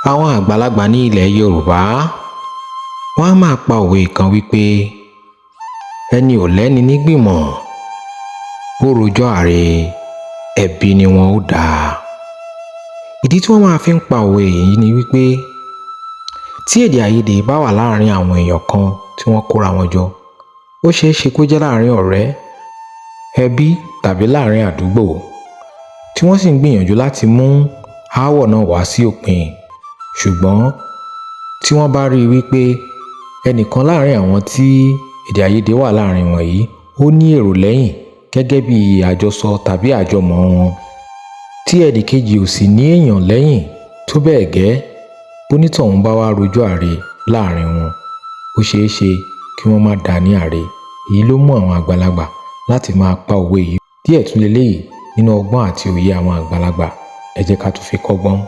Àwọn àgbàlagbà ní ilẹ̀ Yorùbá, wọ́n á máa pa òwe kan wípé ẹni ò lẹ́ni nígbìmọ̀, bó rojọ́ àre, ẹ̀bi ni wọn ó dá. Ìdí tí wọ́n máa fi ń pa òwe yìí ni wípé tí èdè àìyedè bá wà láàrin àwọn èèyàn kan tí wọ́n kóra wọn jọ, ó ṣeé ṣe kó jẹ́ láàrin ọ̀rẹ́, ẹbí tàbí láàrin àdúgbò, tí wọ́n sì ń gbìyànjú láti mú aáwọ̀ náà wá sí òpin. Ṣùgbọ́n tí wọ́n bá rí i wípé ẹnìkan láàrin àwọn tí èdè àìyedè wà láàrin wọn yìí, ó ní èrò lẹ́yìn gẹ́gẹ́ bí àjọsọ tàbí àjọmọ̀ wọn, tí ẹnìkejì ò sì ní èèyàn lẹ́yìn tó bẹ́ẹ̀ gẹ́, bónítọ̀hún bá wá rojọ́ àre láàrin wọn, ó ṣeé ṣe kí wọ́n má dá ní àre. Èyí ló mú àwọn àgbàlagbà láti máa pa òwe yìí. Díẹ̀ tún leléyìí nínú ọgbọ́n àti òye àwọn àgbàlagbà. Ẹ jẹ́ ká tún fi kọ́gbọ́n.